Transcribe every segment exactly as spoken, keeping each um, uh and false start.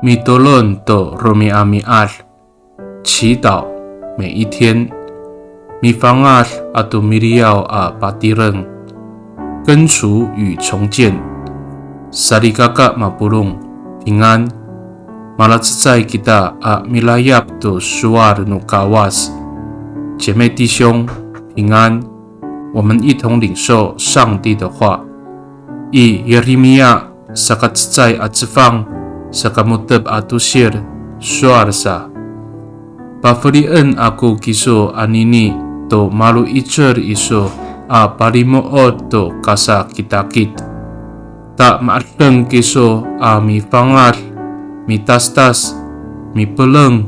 Mitolon to romi'ami'ad, 祈祷每一天。Mifangad ato miliyaw a patireng, 根除与重建。Salikaka mapolong, 平安。Malacecay kita a milayap to sowal no Kawas. 姐妹弟兄，平安。我们一同领受上帝的话。I Yirimiya saka cecay a cefang, saka mo^tep a tosil, sowal sa. Pafelien ako kiso anini to malo'icel iso a palimo'ot to kasakitakit. Ta ma'edeng kiso a mifangad, mitastas, mipeleng,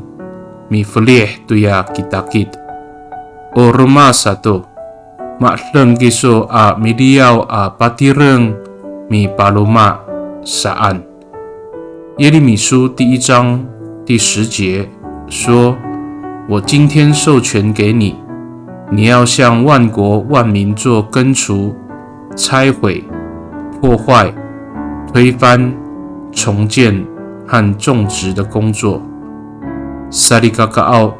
mifelih toya kitakit. O roma sato, ma'edeng kiso a miliyaw a patireng, mipaloma saan. 耶利米书第一章第十节说：“我今天授权给你，你要向万国万民做根除、拆毁、破坏、推翻、重建和种植的工作。” Salikakaaw,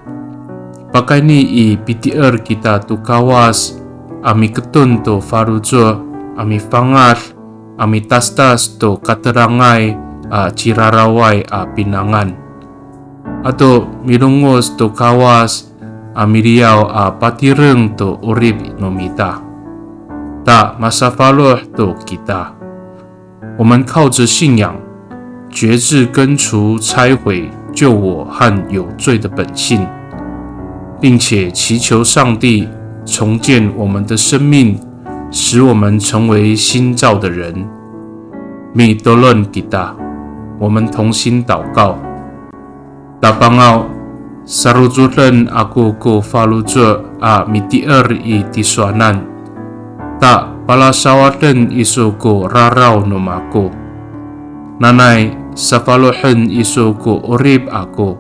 pakayni i pitier kita to Kawas a miketon to faloco' a mifangad a mitastas to katelangay a ciraraway a pinangan, ato milongoc to Kawas a miliyaw a patireng to 'orip no mita. Ta masafaloh to kita. 我们靠着信仰 决志根除拆毁旧我和有罪的本性，并且祈求上帝重建我们的生命，使我们成为新造的人。Mitolon kita, 我们同心祷告。Tapangaw, sarocoden ako ko faloco' a mitier i tisowanan. Ta palasawaden iso ko raraw no mako. Nanay safalohen iso ko 'orip ako.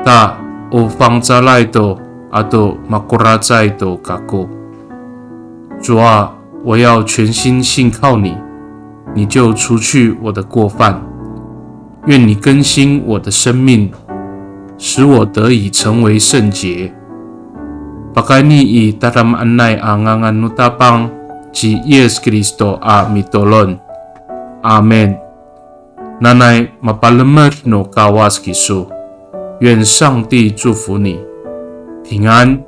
Ta o fangcalay to ato makoracay to kako. 主啊，我要全心信靠你，你就除去我的过犯。愿你更新我的生命，使我得以成为圣洁。Pakayni i tadamaanay a ngangan no Tapang ci Yis Kristo a mitolon. Amin. Nanay mapalemed no Kawas kiso. 愿上帝祝福你，平安。